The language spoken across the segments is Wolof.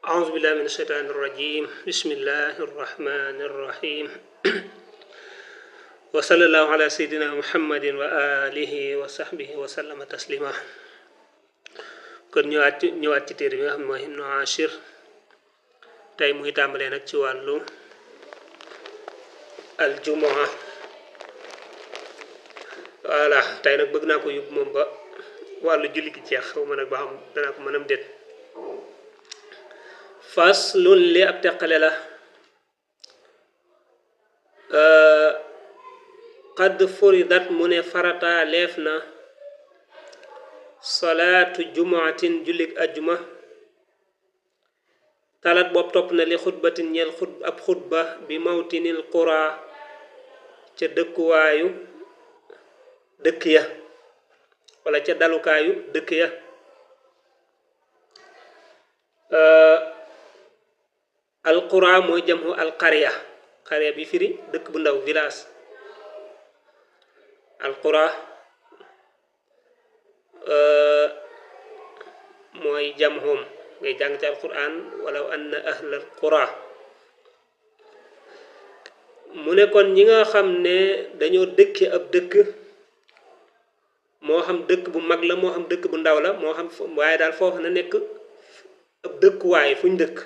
أعوذ بالله من الشيطان الرجيم بسم الله الرحمن الرحيم وصلى الله على سيدنا محمد وآله وصحبه وسلم تسليما kon ñëwaat ci téere bi nga xam ne mooy Ibnu Ashir tey muy tàmbalee nag ci wàllu aljumaa voilà tey nag bëgg naa ko yóbbu moom ba wàllu julli gi jeex xaw ma nag ba xam danaa ko mënam déet faslun li ab teqale la qad furidat mu ne farata leef na salaatu jumaatin jullik ajjuma talat boobu topp na li xutbatin ñeel ab xutba bi mawtinil qura ca dëkkuwaayu dëkk ya wala ca dalukaayu dëkk ya alqura mooy jamhu alqarya qarya bi firi dëkk bu ndaw village alqura mooy jamhum ngay jàng ci alquran walaw anna ahlal qura mu ne kon ñi nga xam ne dañoo dëkke ab dëkk moo xam dëkk bu mag la moo xam dëkk bu ndaw la moo xam waaye daal foofu na nekk ab dëkkuwaay fu ñu dëkk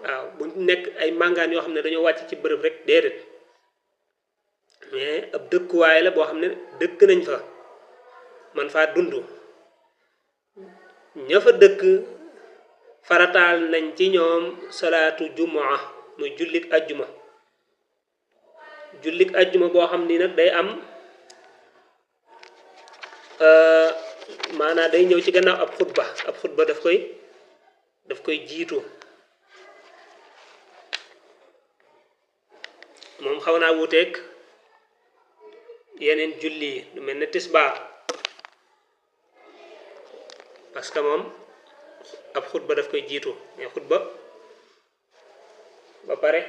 waaw bu nekk ay màngaan yoo xam ne dañoo wàcc ci bërëb rek déedéet mais ab dëkkuwaay la boo xam ne dëkk nañ fa man faa dund ña fa dëkk farataal nañ ci ñoom salaatu jumaa muy jullik ajjuma boo xam ni nag day am maanaam day ñëw ci gannaaw ab xutba daf koy jiitu moom xaw naa wuuteeg yeneen julli yi lu mel ne tisbaar parce que moom ab xutba daf koy jiitu mais xutba ba pare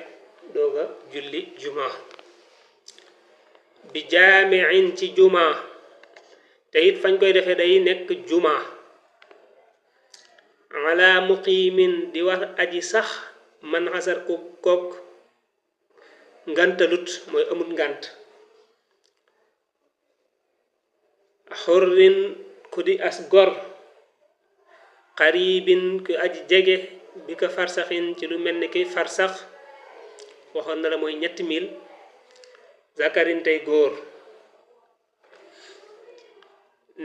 dooga julli juma bi jaamiin ci juma te it fañ koy defee day nekk juma ala muqimin di war aji sax man xasar ko kook ngantalut mooy amul ngant xurrin ku di as gor qaribin ku aji jege bi ko farsaxin ci lu mel ni ki farsax waxoon na la mooy 3000 zakarin tey góor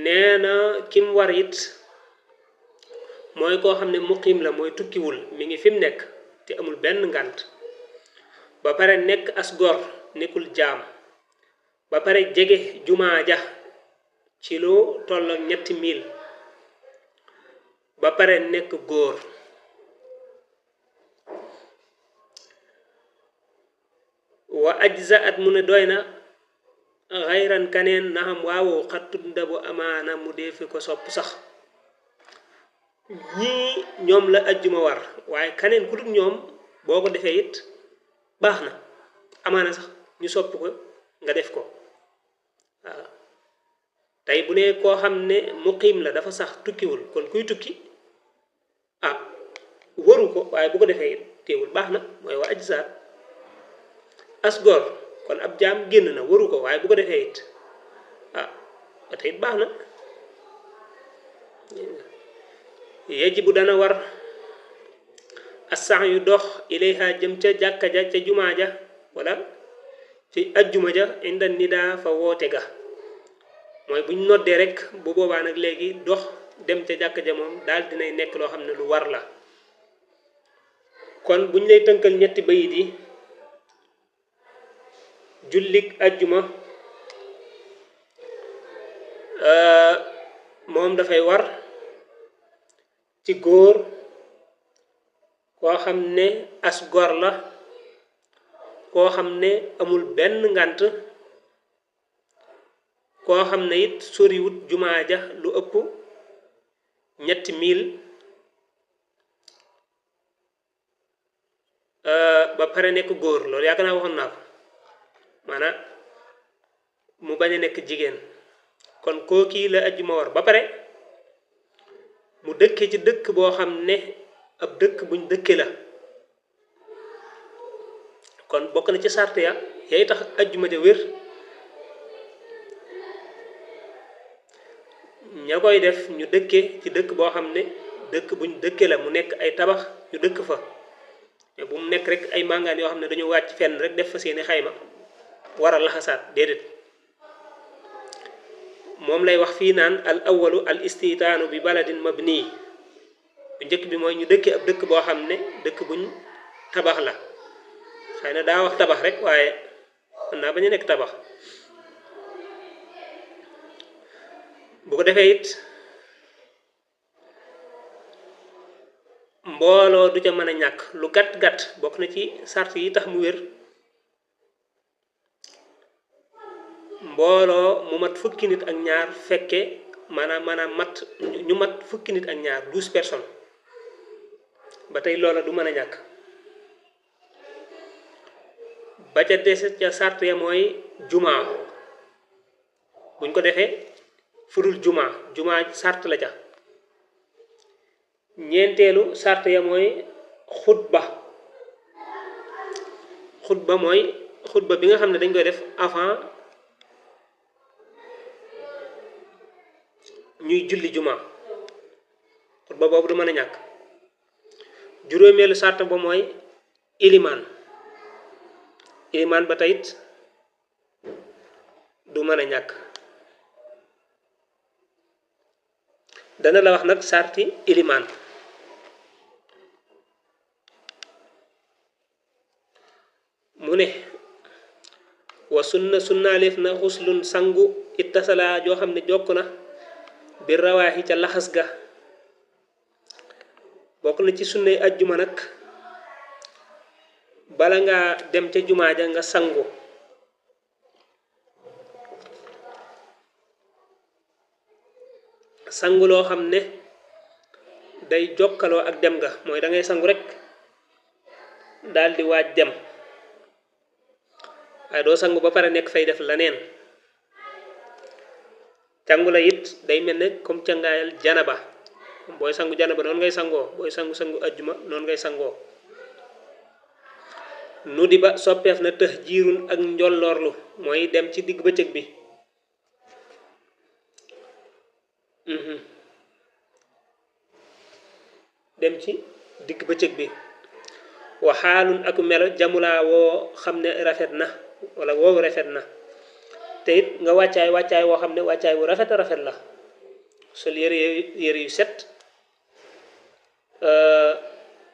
nee na kim war it mooy koo xam ne muqim la mooy tukkiwul mi ngi fi mu nekk te amul benn ngant ba pare nekk as gor nekkul jaam ba pare jege jumaa ja ci lu toll ak 3000 ba pare nekk góor wa ajza at mu ne doy na xayran kaneen na xam waawoo xattut ndabu amaana mu dee fi ko sopp sax ñii ñoom la ajjuma war waaye kaneen ku dul ñoom boo ko defee it baax na amaana sax ñu sopp ko nga def ko waaw tey bu ne koo xam ne muqiim la dafa sax tukkiwul kon kuy tukki waru ko waaye bu ko defee it teewul baax na mooy wa ajzaat asgor kon ab jaam génn na waru ko waaye bu ko defee it ba tey it baax na yajibu dana war assax yu dox ilayha jëm ca jàkka ja ca jumaa ja wala ci ajjuma ja inda nidaa fa woote ga mooy buñ noddee rek bu boobaa nag léegi dox dem ca jàkka ja moom daal dinay nekk loo xam ne lu war la kon buñ lay tënkal ñetti bayit yi jullik ajjuma moom dafay war ci góor koo xam ne as gor la koo xam ne amul benn ngant koo xam ne it soriwut jumaa ja lu ëpp 3000 ba pare nekk góor loolu yaakaar naa waxoon naa ko maanaam mu bañ a nekk jigéen kon koo kii la ajjuma war ba pare mu dëkke ci dëkk boo xam ne ab dëkk buñ dëkke la kon bokk na ci sart ya yay tax ajjuma ja wér ña koy def ñu dëkke ci dëkk boo xam ne dëkk buñ dëkke la mu nekk ay tabax ñu dëkk fa te bu mu nekk rek ay màngaan yoo xam ne dañu wàcc fenn rek def fa seeni xayma war a laxasaat déedéet moom lay wax fii naan al awalu al istitaanu bi baladin mabni bu njëkk bi mooy ñu dëkke ab dëkk boo xam ne dëkk buñ tabax la xëy na daa wax tabax rek waaye mën naa bañ a nekk tabax bu ko defee it mbooloo du ca mën a ñàkk lu gàtt-gàtt bokk na ci sart yi tax mu wér mbooloo mu mat fukki nit ak ñaar fekke maanaam mat ñu mat fukki nit ak ñaar 12 personnes ba tey loola du mën a ñàkk ba ca des ca sart ya mooy jumaa buñ ko defee furul jumaa sart la ca ñeenteelu sart ya mooy xutba mooy xutba bi nga xam ne dañ koy def avant ñuy julli jumaa xutba boobu du mën a ñàkk juróomeelu sart ba mooy ilimaan ba tayit du mën a ñàkk dana la wax nag sarti ilimaan mu ne wa sunnaaleef na xuslun sangu ittasala joo xam ne jokk na bi rawaaxi ca laxas ga bokk na ci sunnay ajjuma nag bala nga dem ca jumaa ja nga sangu loo xam ne day jokkaloo ak dem nga mooy da ngay sangu rek daal di waaj dem waaye doo sangu ba pare nekk fay def leneen cangu la it day mel ne comme cangaayal janaba booy sangu janaba noonu ngay sangoo booy sangu ajjuma noonu ngay sangoo nu di ba soppeef na tëx jiirun ak njolloorlu mooy dem ci digg bëccëg bi dem ci digg bëccëg bi waxaalun ak melo jamulaa woo xam ne rafet na wala woowu rafet na te it nga wàccaay woo xam ne wàccaay wu rafet a rafet la sol yére yu set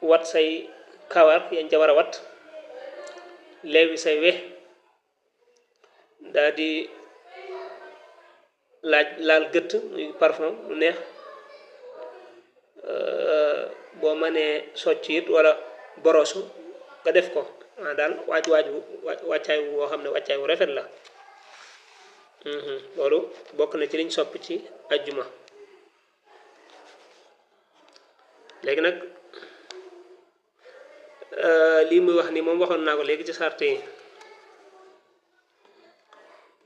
wat say kawar yañ ca war a wat leewi say we daa di laal gëtt muy parfum lu neex boo mënee socc it wala borosu nga def ko daal wàccaay woo xam ne wàccaay wu rafet la loolu bokk na ci liñ sopp ci ajjuma léegi nag lii muy wax ni moom waxoon naa ko léegi ci sart yi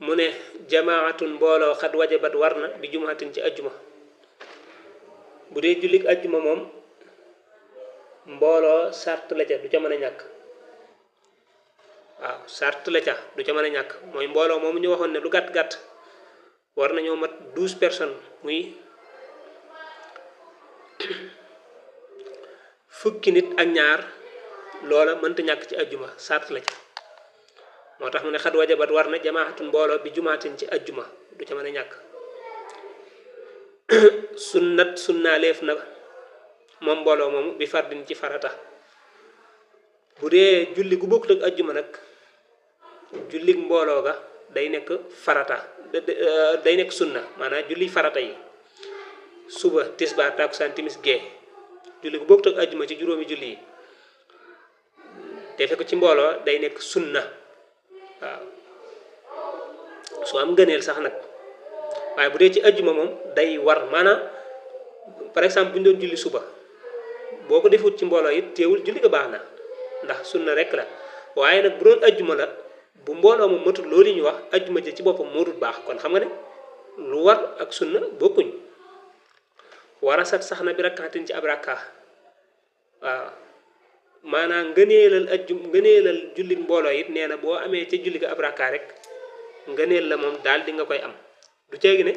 mu ne jamaatun mbooloo xat wajabat war na bi jumaatin ci ajjuma bu dee jullik ajjuma moom mbooloo sart la ca du ca mën a ñàkk waaw sart la ca du ca mën a ñàkk mooy mbooloo moom ñu waxoon ne lu gàtt-gàtt war nañoo mat 12 personnes muy fukki nit ak ñaar loola mënta ñàkk ci ajjuma sart la ca moo tax mu ne xat wajabat war na jamaatun mbooloo bi jumaatin ci ajjuma du ca mën a ñàkk sunnaaleef na moom mbooloo moomu bi fardin ci farata bu dee julli gu bokkut ak ajjuma nag julli mbooloo ga day nekk farata day nekk sunna maanaam julli farata yi suba tisbaar takkusaan timis gee julli gu bokkut ak ajjuma ci juróomi julli yi defe ko ci mbooloo day nekk sunna waaw soo am ngëneel sax nag waaye bu dee ci ajjuma moom day war maanaam par exemple bu ñu doon julli suba boo ko defut ci mbooloo it teewul julli ga baax na ndax sunna rek la waaye nag bu doon ajjuma la bu mbooloo moom matul loolu ñu wax ajjuma ji ci boppam moo dul baax kon xam nga ne lu war ak sunna bokkuñ war a sat sax na bi rakkaatin ci ab rakka waaw maanaam ngëneelal julli mbooloo it nee na boo amee ca julli ga ab rakkaa rek ngëneel la moom daal di nga koy am du ceegi ne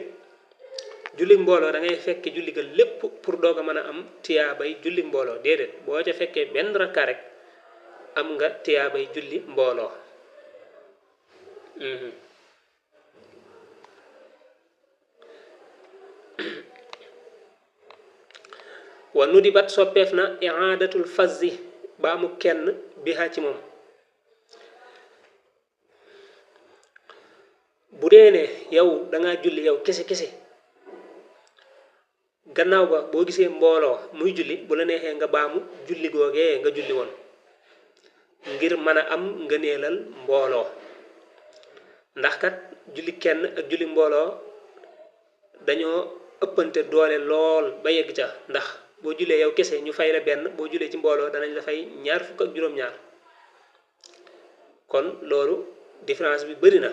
julli mbooloo da ngay fekke julli ga lépp pour doog a mën a am tiyaabay julli mbooloo déedéet boo ca fekkee benn rakkaa rek am nga tiyaabay julli mbooloo wa nu di bat soppeef na i'aadatul fazzi baa mu kenn biha ci moom bu dee ne yow da ngaa julli yow kese kese gannaaw ba boo gisee mbooloo muy julli bu la neexee nga baamu julli googee nga julli woon ngir mën a am ngëneelal mbooloo ndax kat julli kenn ak julli mbooloo dañoo ëppante doole lool ba yegg ca ndax boo jullee yow kese ñu fay la benn boo jullee ci mbooloo danañ la fay ñaar fukk ak juróom-ñaar kon loolu différence bi bari na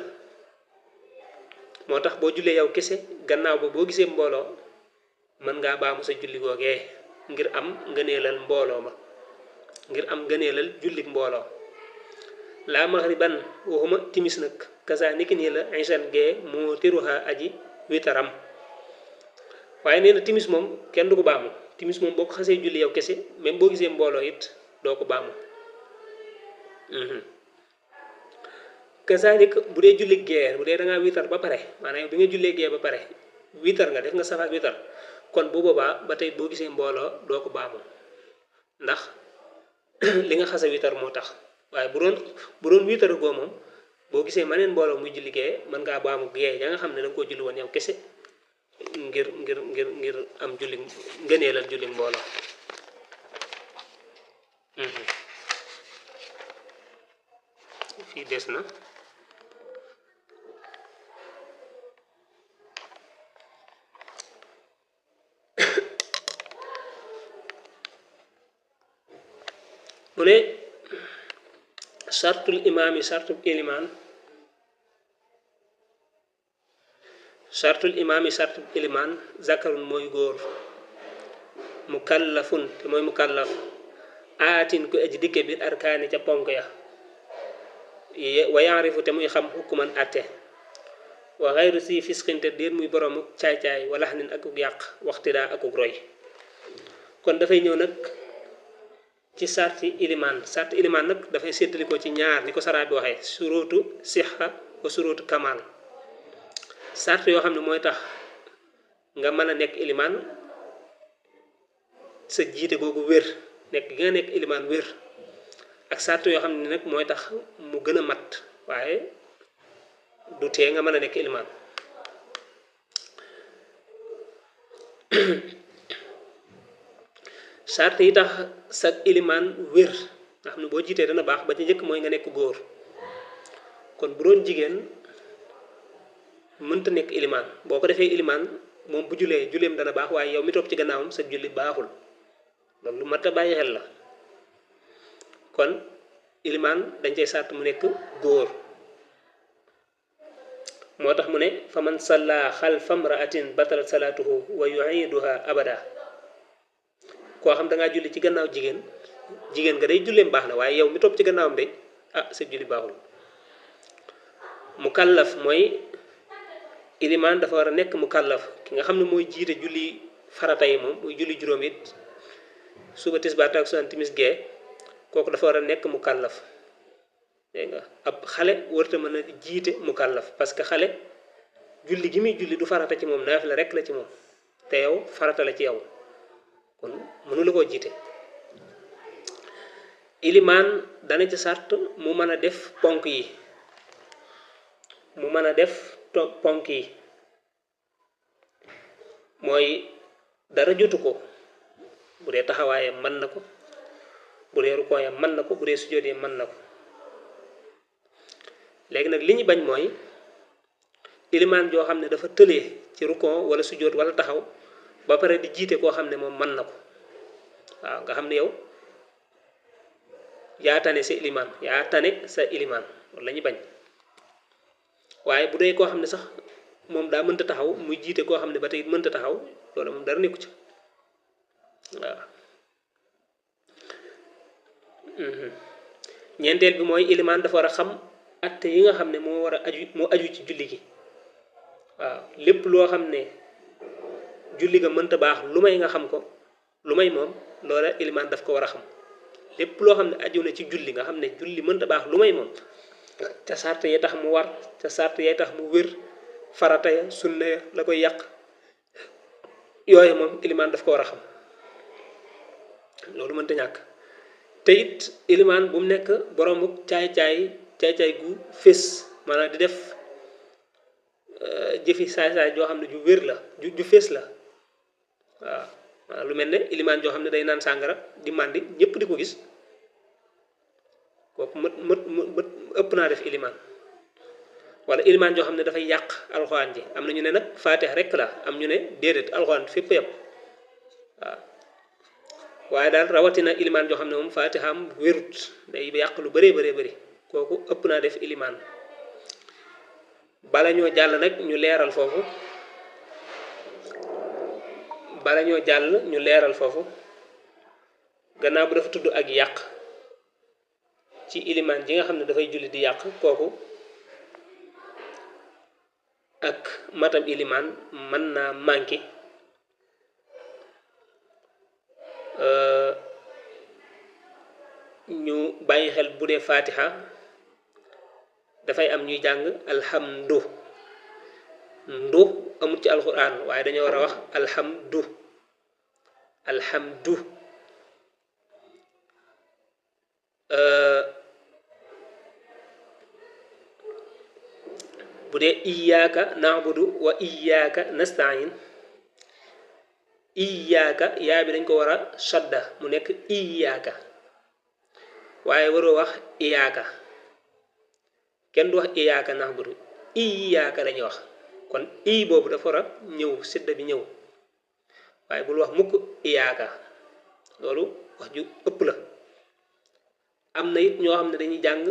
moo tax boo jullee yow kese gannaaw ba boo gisee mbooloo mën ngaa baamu sa julli googee ngir am ngëneelal mbooloo ma ngir am ngëneelal jullik mbooloo laa maxriban waxuma timis nag kasa niki nii la isan gee moo tiruha aji witaram waaye nee na timis moom kenn du ko baamu timis moom boo ko xasee julli yow kese même boo gisee mbooloo it doo ko baamu kasalik bu dee julli geer bu dee da ngaa witar ba pare maanaam yow bi nga jullee gee ba pare witar nga def nga safaak witar kon bu boobaa ba tey boo gisee mbooloo doo ko baamu ndax li nga xasa witar moo tax waaye bu doon witar goo moom boo gisee maneen mbooloo muy julli gee mën ngaa baamu gee ya nga xam ne da nga koo julli woon yow kese ngir am julli ngëneelal julli mbooloo fii des na mu ne sartul imaami sartul ilimaan zakarun mooy góor mukallafun te mooy mukallaf aatin ku aji dikke biir arkaani ca ponk ya wa yaarifu te muy xam hukkuman atte wa xayru si fisqinte déet muy boroomu caay-caay walax nin akuk yàq waxtidaa akuk roy kon dafay ñëw nag ci sarti ilimaan nag dafay séddalikoo ci ñaar ni ko saraa bi waxee suruutu sixa wa suruutu kamal sart yoo xam ne mooy tax nga mën a nekk ilimaan sa jiite googu wér nekk gi nga nekk ilimaan wér ak sart yoo xam ne nag mooy tax mu gën a mat waaye du tee nga mën a nekk ilimaan sart yi tax sa ilimaan wér nga xam ne boo jiitee dana baax ba ci njëkk mooy nga nekk góor kon bu doon jigéen mënta nekk ilimaan boo ko defee ilimaan moom bu julleem dana baax waaye yow mi topp ci gannaawam sa julli baaxul loolu lu mat a bàyyi xel la kon ilimaan dañ cay sàtt mu nekk góor moo tax mu ne fa man salla xalfa mraatin batalat salaatuhu wa yuiduha abada koo xam da ngaa julli ci gannaaw jigéen nga day julleem baax na waaye yow mi topp ci gannaawam de sa julli baaxul mukallaf mooy ilimaan dafa war a nekk mukallaf ki nga xam ne mooy jiite julli farata yi moom muy julli juróom it suba tisbaar takkusaan timis gee kooku dafa war a nekk mukallaf dégg nga ab xale warta mën a jiite mukallaf parce que xale julli gi muy julli du farata ci moom naafila rek la ci moom te yow farata la ci yow kon mënu la koo jiite ilimaan dana ci sart mu mën a def ponk yi mooy dara jotu ko bu dee taxawaayam mën na ko bu dee rukooyam mën na ko bu dee sujjóotee mën na ko léegi nag li ñu bañ mooy ilimaan joo xam ne dafa tëlee ci rukoo wala sujjóot wala taxaw ba pare di jiite koo xam ne moom mën na ko waaw nga xam ne yow yaa tane sa ilimaan loolu la ñu bañ waaye bu dee koo xam ne sax moom daa mënta taxaw muy jiite koo xam ne ba tey mënta taxaw loolu moom dara nekku ci waaw Mhm. ñeenteel bi mooy ilimaan dafa war a xam atte yi nga xam ne moo war a aju moo aju ci julli gi waaw lépp loo xam ne julli ga mënta baax lu may nga xam ko lu may moom loola ilimaan daf ko war a xam lépp loo xam ne aju na ci julli nga xam ne julli mënta baax lu may moom ca sart yee tax mu war ca sart yee tax mu wér farata ya sunna ya la koy yàq yooyu moom ilimaan daf ko war a xam loolu mënta ñàkk te it ilimaan bu mu nekk boroomu caay-caay gu fés maanaam di def jëfi saay-saay joo xam ne ju wér la ju fés la waaw maanaam lu mel ne ilimaan joo xam ne day naan sàngara di màndi ñëpp di ko gis kooku mët ëpp naa def ilimaan wala ilimaan joo xam ne dafay yàq alxuraan ji am na ñu ne nag faatiha rek la am ñu ne déedéet alxuraan fépp yëpp waaw waaye daal rawatina ilimaan joo xam ne moom faatihaam wérut day yàq lu bëree bëri kooku ëpp naa def ilimaan bala ñoo jàll nag ñu leeral foofu gannaaw bu dafa tudd ak yàq ci ilimaan ji nga xam ne dafay julli di yàq kooku ak matam ilimaan mën naa manqué ñu bàyyi xel bu dee fatiha dafay am ñuy jàng alhamdu ndu amul ci alquran waaye dañoo war a wax alhamdu bu dee iyyaka na'budu wa iyyaka nasta'in iyyaka yaa bi dañ ko war a shadda mu nekk iyyaka waaye waroo wax iyyaka kenn du wax iyyaka na'budu iyyaka dañuy wax kon i boobu dafa war a ñëw sidda bi ñëw waaye bul wax mukk iyyaka loolu wax ju ëpp la am na it ñoo xam ne dañuy jàng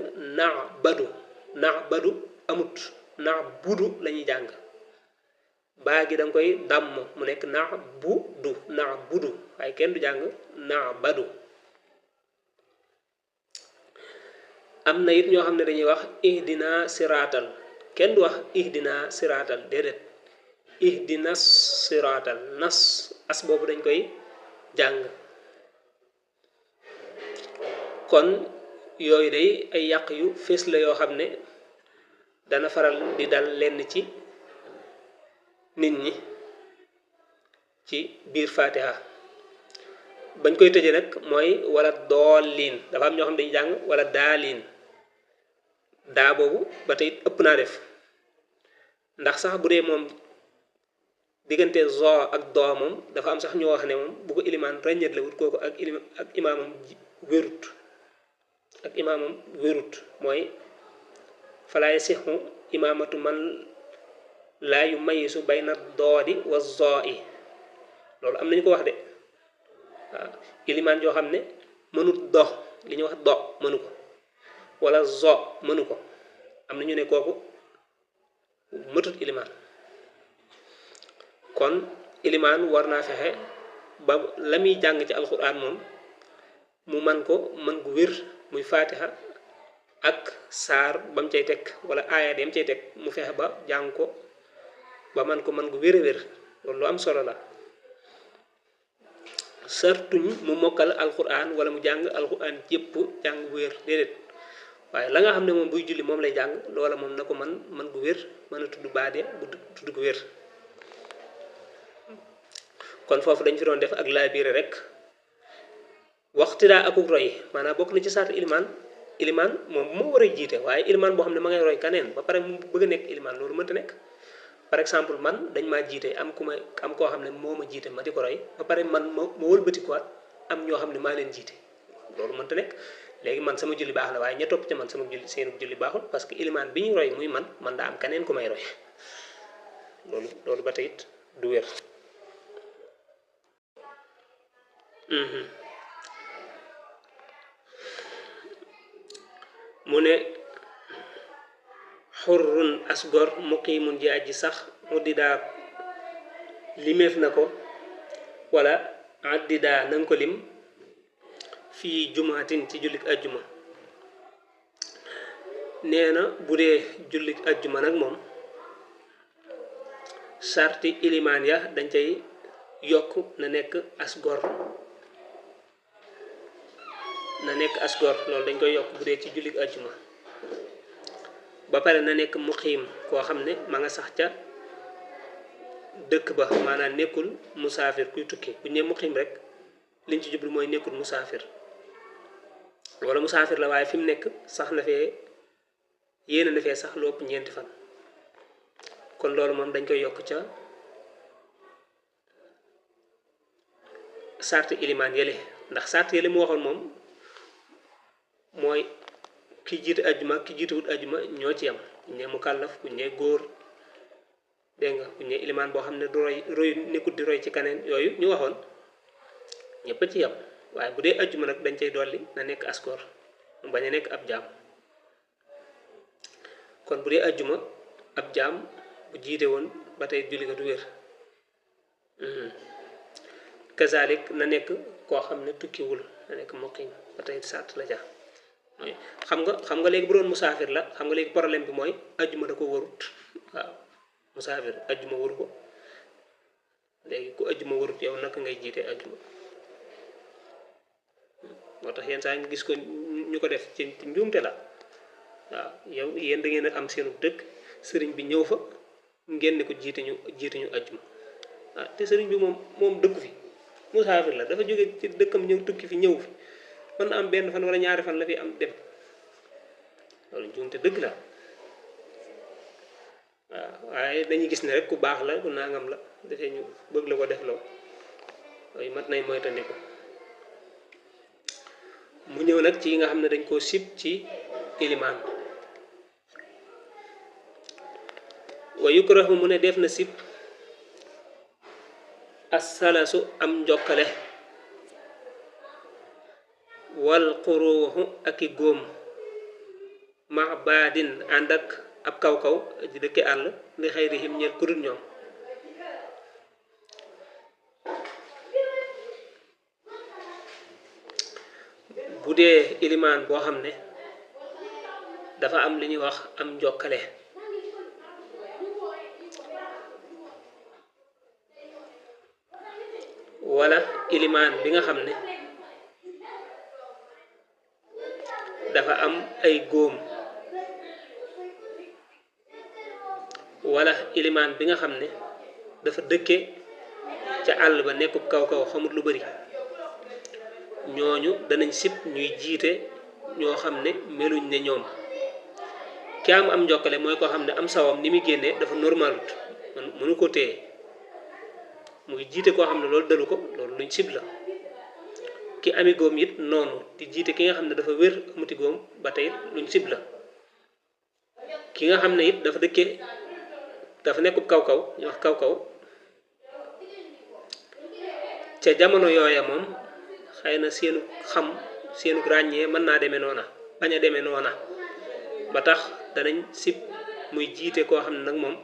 na'badu amut na'budu lañuy jàng baa gi danga koy dàmm mu nekk na'budu waaye kenn du jàng na'badu am na it ñoo xam ne dañuy wax ihdina siraatal kenn du wax ihdina siraatal déedéet ihdina siraatal nas as boobu dañ koy jàng kon yooyu day ay yàq yu fees la yoo xam ne dana faral di dal lenn ci nit ñi ci biir fatiha bañ koy tëjee nag mooy wala dooliin dafa am ñoo xam ne dañuy jàng wala daaliin daa boobu ba tey ëpp naa def ndax sax bu dee moom diggante zoo ak doo moom dafa am sax ñoo wax ne moom bu ko ilimaan ràññeet la wut kooku ak imaamam wérut mooy falaay sixu imaamatu man laa yu mayisu bayna doodi wa zoo i loolu am nañu ko wax de waaw ilimaan joo xam ne mënut dox li ñuy wax do mënu ko wala zo mënu ko am na ñu ne kooku mëtut ilimaan kon ilimaan war naa fexe ba la muy jàng ci alxuraan moom mu man ko mën gu wér muy fatiha ak saar ba mu cay teg wala aaya dem cay teg mu fexe ba jàng ko ba man ko mën gu wér a wér loolu lu am solo la sartuñ mu mokkal alxuraan wala mu jàng alxuraan yépp jàng bu wér déedéet waaye la nga xam ne moom buy julli moom lay jàng loola moom na ko man gu wér mën a tudd baade bu tudd gu wér kon foofu dañ fi doon def ak laabiire rek waxti daa akuk roy maanaam bokk na ci saatu ilimaan moom moo war a jiite waaye ilimaan boo xam ne ma ngay roy kaneen ba pare mu bëgg a nekk ilimaan loolu mënta nekk par exemple man dañ maa jiite am koo xam ne moo ma jiite ma di ko roy ba pare man ma wëlbatikuwaat am ñoo xam ne maa leen jiite loolu mënta nekk léegi man sama julli baax na waaye ña topp ca man sama julli seenu julli baaxul parce que ilimaan bi ñuy roy muy man daa am kaneen ku may roy loolu ba tey it du wér mu ne xurrun asgor muqiimun ji aji sax mu didaa limeef na ko wala addidaa nanga ko lim fii jumaatin ci jullik ajjuma nee na bu dee jullik ajjuma nag moom sarti ilimaan ya dañ cay yokk na nekk as gor loolu dañ koy yokk bu dee ci jullik ajjuma ba pare na nekk muqiim koo xam ne ma nga sax ca dëkk ba maanaam nekkul musaafir kuy tukki bu ñu nee muqiim rek liñ ci jublu mooy nekkul musaafir wala musaafir la waaye fi mu nekk sax na fee yéene na fee sax lu ëpp ñeenti fan kon loolu moom dañ koy yokk ca sart ilimaan yële ndax sart yële mu waxoon moom mooy ki jiite ajjuma ki jiitewut ajjuma ñoo ci yam ku ñee mu kàllaf ku ñee góor dégg nga ku ñee ilimaan boo xam ne du roy nekkut di roy ci kaneen yooyu ñu waxoon ñëpp ci yam waaye bu dee ajjuma nag dañ cay dolli na nekk askor mu bañ a nekk ab jaam kon bu dee ajjuma ab jaam bu jiite woon ba tey julli ga du wér kazalik na nekk koo xam ne tukkiwul na nekk muqim ba tey sàtt la ja xam nga léegi bu doon musaafir la xam nga léegi problème bi mooy ajjuma da ko warut waaw musaafir ajjuma waru ko léegi ku ajjuma warut yow naka ngay jiite ajjuma moo tax yenn saa nga gis ko ñu ko def ci njuumte la waaw yow yéen da ngeen a am seenu dëkk sëriñ bi ñëw fa ngeen ne ko jiite ñu ajjuma waaw te sëriñ bi moom dëkku fi musaafir la dafa jóge ci dëkkam ñëw tukki fi ñëw fi mën na am benn fan wala ñaari fan la fi am dem loolu njuumte dëgg la waaw waaye dañuy gis ne rek ku baax la ku nangam la dafee ñu bëgg la ko def loo yooyu mat nay moytandiku mu ñëw nag ci yi nga xam ne dañ koo sib ci ilimaan wa yukrahu mu ne def na sib assalasu am njokkale wal xuruuxu ak i góom ma baadin ànd ak ab kaw-kaw di dëkke àll li xayrihim ñeel ku dul ñoom bu dee ilimaan boo xam ne dafa am li ñuy wax am njokkale wala ilimaan bi nga xam ne dafa am ay góom wala ilimaan bi nga xam ne dafa dëkke ca àll ba nekkub kaw-kaw xamut lu bari ñooñu danañ sib ñuy jiite ñoo xam ne meluñ ne ñoom ki am njokkale mooy koo xam ne am sawam ni muy génnee dafa normalut mënu ko téye muy jiite koo xam ne loolu dalu ko loolu luñ sib la ki ami góom it noonu di jiite ki nga xam ne dafa wér amuti góom ba tey luñ sib la ki nga xam ne it dafa nekkub kaw-kaw ñu wax kaw-kaw ca jamono yooya moom xëy na seenu ràññee mën naa demee noona bañ a demee noona ba tax danañ sib muy jiite koo xam ne nag moom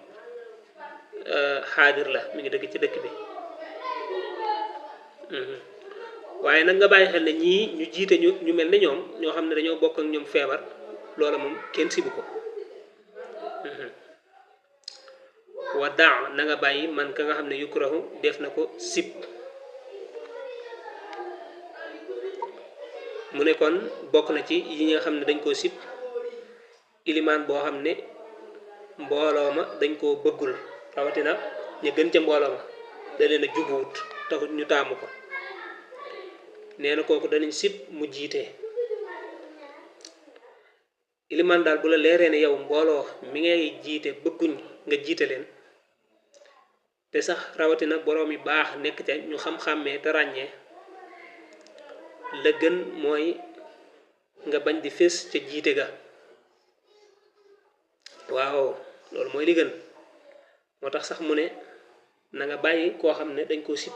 xaadir la mi ngi dëkk ci dëkk bi waaye nag nga bàyyi xel ne ñii ñu jiite ñu mel ne ñoom ñoo xam ne dañoo bokk ak ñoom feebar loola moom kenn sibu ko wa daa na nga bàyyi man ka nga xam ne yukrahu def na ko sib mu ne kon bokk na ci yi nga xam ne dañ koo sib ilimaan boo xam ne mbooloo ma dañ koo bëggul rawatina ñu gën ca mbooloo ma da leen a jubuwut taxut ñu taamu ko nee na kooku danañ sib mu jiite ilimaan daal bu la leeree ne yow mbooloo mi ngay jiite bëgguñ nga jiite leen te sax rawatina boroom yi baax nekk ca ñu xam-xàmmee te ràññee la gën mooy nga bañ di fés ca jiite ga waaw loolu mooy li gën moo tax sax mu ne na nga bàyyi koo xam ne dañ koo sib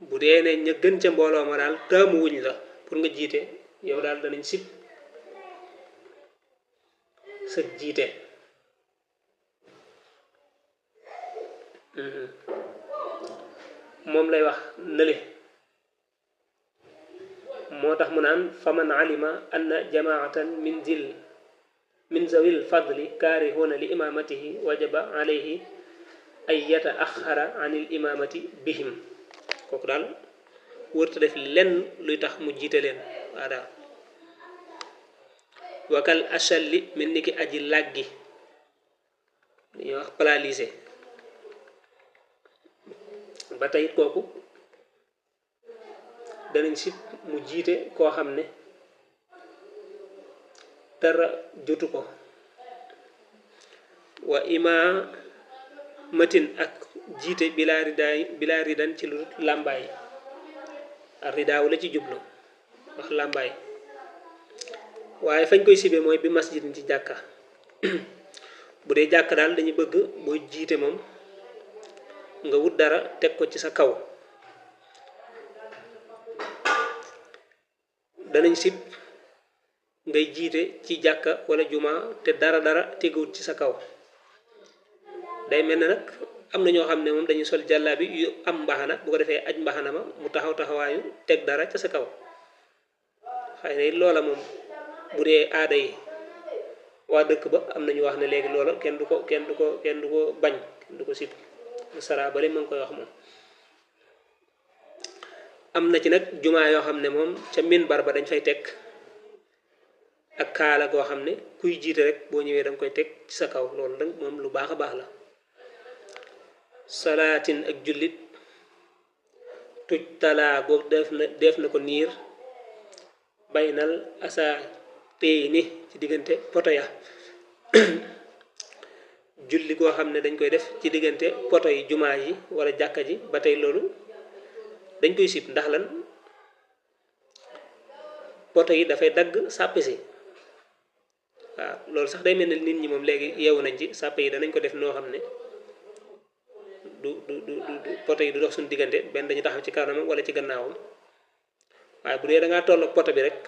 bu dee ne ña gën ca mbooloo ma daal taamu wuñ la pour nga jiite yow daal danañ sib sa jiite moom lay wax nële moo tax mu naan faman alima anna jamaatan min zawil fadli kaarihuna li imamatihi wajaba alayhi ay yataaxara anil imamati bihim kooku daal wërta def lenn luy tax mu jiite leen waa daal wakal achalli min ni ki aji làggi dañuy wax paralysé ba tey kooku danañ sit mu jiite koo xam ne dara jotu ko wa ima matin ak jiite bilaa ridan ci lu làmbaay ridaaw la ci jublu wax làmbaay waaye fañ koy sibe mooy bi masjid ci jàkka bu dee jàkka daal dañu bëgg boo jiite moom nga wut dara teg ko ci sa kaw danañ sib ngay jiite ci jàkka wala juma te dara teguwut ci sa kaw day mel ne nag am na ñoo xam ne moom dañuy sol jàllaabi yu am mbaxana bu ko defee aj mbaxana ma mu taxawaayu teg dara ca sa kaw xëy na loola moom bu dee aada yi waa dëkk ba am na ñu wax ne léegi loola kenn du ko bañ kenn du ko sib sara bale ma ngi koy wax moom am na ci nag jumaa yoo xam ne moom ca minbar ba dañ fay teg ak kaala goo xam ne kuy jiite rek boo ñëwee danga koy teg ci sa kaw loolu nag moom lu baax a baax la salaatin ak jullit tuj talaa goog def na ko niir baynal asa téy ni ci diggante poto ya julli goo xam ne dañ koy def ci diggante poto yi jumaa yi wala jàkka ji ba tey loolu dañ koy sib ndax lan poto yi dafay dagg sàppe si waaw loolu sax day mel ne nit ñi moom léegi yeewu nañ ci sàppe yi danañ ko def noo xam ne du poto yi du dox suñu diggante benn dañu taxaw ci kanamam wala ci gannaawam waaye bu dee da ngaa tolloog poto bi rek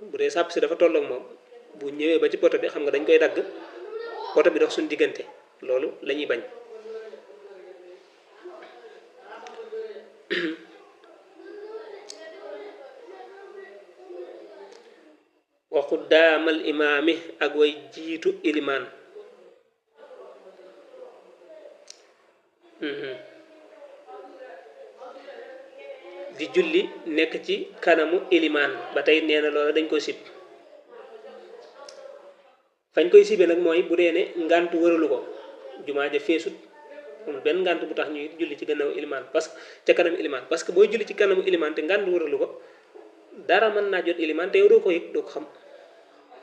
bu dee sàpp si dafa tolloog moom bu ñëwee ba ci poto bi xam nga dañ koy dagg poto bi dox suñu diggante loolu la ñuy bañ wa xuddaamal imaami ak way jiitu ilimaan di julli nekk ci kanamu ilimaan ba tey nee na loola dañ koy sib fañ koy sibe nag mooy bu dee ne ngànt wëralu ko jumaa ja feesut amul benn ngànt bu tax ñuy julli ci gannaaw ilimaan parce que ca kanamu ilimaan parce que booy julli ci kanamu ilimaan te ngànt wëralu ko dara mën naa jot ilimaan te yow doo ko yëg doo ko xam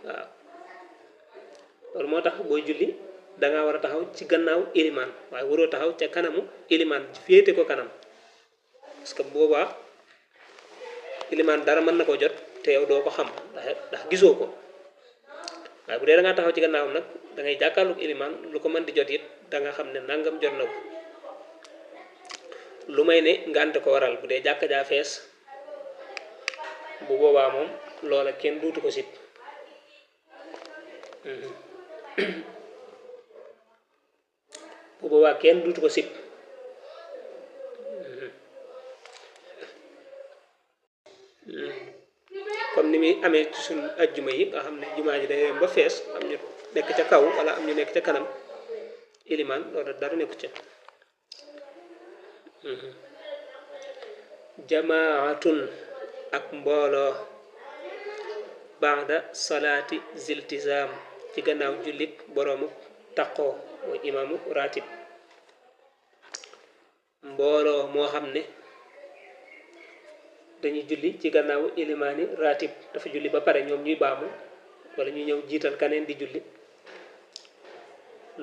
waaw loolu moo tax booy julli dangaa war a taxaw ci gannaaw ilimaan waaye waroo taxaw ca kanamu ilimaan féete ko kanam parce que boobaa ilimaan dara mën na ko jot te yow doo ko xam ndax gisoo ko waaye bu dee da ngaa taxaw ci gannaawam nag da ngay jàkkaarloog ilimaan lu ko mën di jot it da nga xam ne nangam jot na ko lu may ne ngànt ko waral bu dee jàkka jaa fees bu boobaa moom loola kenn duutu ko sit bu boobaa kenn duutu ko sit comme ni muy amee ci suñ ajjuma yi nga xam ne jumaa ji day dem ba fees am ñu nekk ca kaw wala am ñu nekk ca kanam ilimaan loolu dara nekku ca jamaatun ak mbooloo baada salaati ziltizaam ci gannaaw jullit boroomu taqoo mooy imaamu ratib mbooloo moo xam ne dañuy julli ci gannaaw ilimaani ratib dafa julli ba pare ñoom ñuy baamu wala ñu ñëw jiital kaneen di julli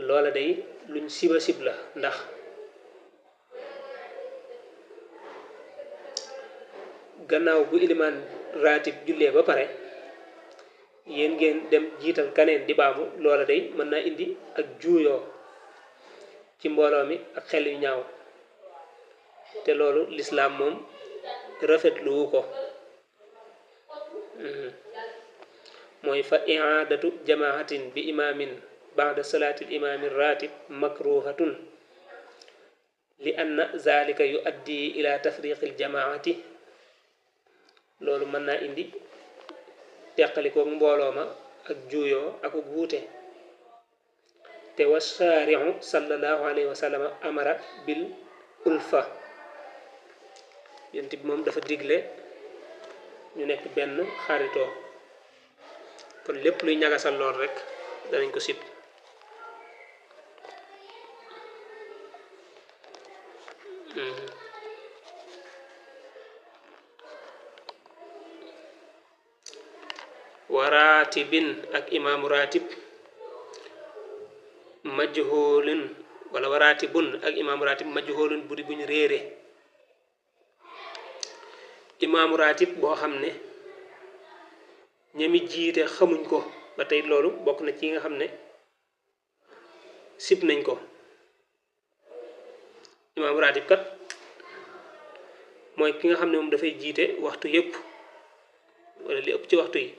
loola day luñ siba sib la ndax gannaaw bu ilimaan ratib jullee ba pare yéen ngeen dem jiital kaneen di baamu loola day mën naa indi ak juuyoo ci mbooloo mi ak xel yu ñaaw te loolu lislaam moom rafetlu wu ko mooy fa i'aadatu jamaahatin bi imaamin ba'da salaatil imaami ratib makruhatun li anna zalika yuaddi ila tafriqil jamaati loolu mën naa indi teqalikoog mbooloo ma ak juuyoo ak wuute te washaari'u sallallahu alayhi wa sallam amara bil ulfa yonent bi moom dafa digle ñu nekk benn xaritoo kon lépp luy ñagasal lool rek danañ ko sib waratibin ak imaamu ratib majhulun wala waratibun ak imaamu ratib majhulun budi buñ réere imaamu ratib boo xam ne ñami jiite xamuñ ko ba tey loolu bokk na ci nga xam ne sib nañ ko imaamu ratib kat mooy ki nga xam ne moom dafay jiite waxtu yépp wala li ëpp ci waxtu yi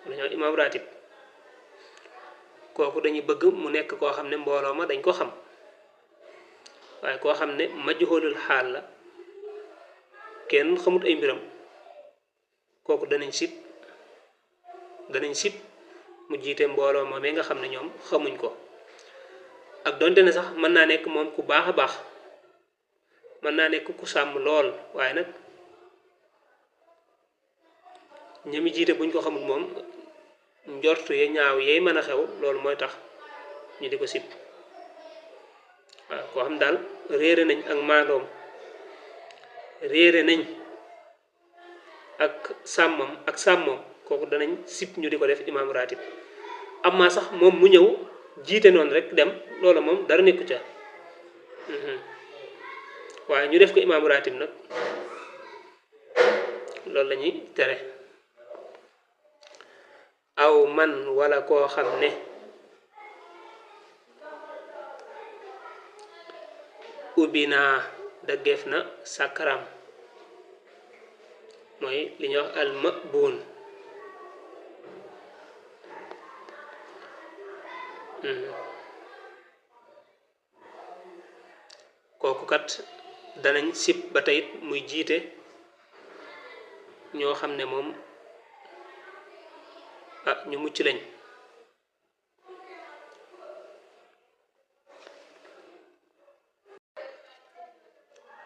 dañoo imam ratib kooku dañuy bëgg mu nekk koo xam ne mbooloo ma dañ ko xam waaye koo xam ne majhulul xaal la kenn xamut ay mbiram kooku danañ sib mu jiite mbooloo moomee nga xam ne ñoom xamuñ ko ak donte ne sax mën naa nekk moom ku baax a baax mën naa nekk ku sàmm lool waaye nag ñami jiite buñ ko xamul moom njortu ye ñaaw yeey mën a xew loolu mooy tax ñu di ko sib waaw koo xam daal réere nañ ak maandoom réere nañ ak sàmmoom kooku danañ sib ñu di ko def imam ratib amma sax moom mu ñëw jiite noonu rek dem loola moom dara nekku ca waaye ñu def ko imam ratib nag loolu la ñuy tere aw man wala koo xam ne ubinaa daggeef na sàkkaram mooy li ñuy wax al ma'bun kooku kat danañ sib ba tey muy jiite ñoo xam ne moom ñu mucc lañ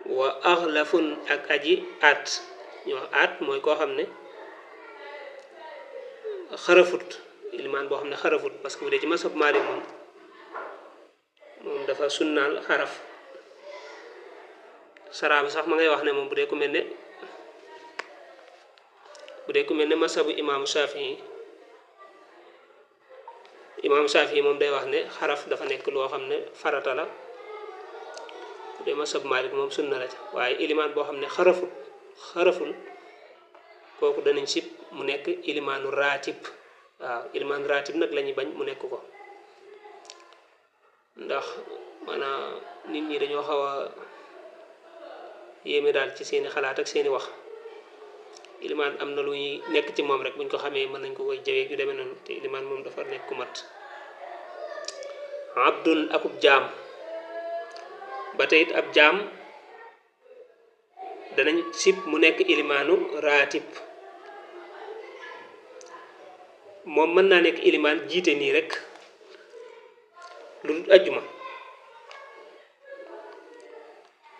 wa axlafun ak aji aat ñu wax aat mooy koo xam ne xarafut ilimaan boo xam ne xarafut parce que bu dee ci masab Maalik moom dafa sunnaal xaraf saraaba sax ma ngay wax ne moom bu dee ku mel ne masabu imaamu Shafii moom day wax ne xaraf dafa nekk loo xam ne farata la bu dee masab Maalik moom sunna la waaye ilimaan boo xam ne xaraful kooku danañ sib mu nekk ilimaanu raatib waaw ilimaanu raatib nag lañuy bañ mu nekk ko ndax maanaam nit ñi dañoo xaw a yéeme daal ci seeni xalaat ak seeni wax ilimaan am na lu ñuy nekk ci moom rek buñ ko xamee mën nañ ko koy jawee yu demee noonu te ilimaan moom dafa nekk ku mat abdun akub jaam ba tey it ab jaam danañ sib mu nekk ilimaanu raatib moom mën naa nekk ilimaan jiite nii rek lu dul ajjuma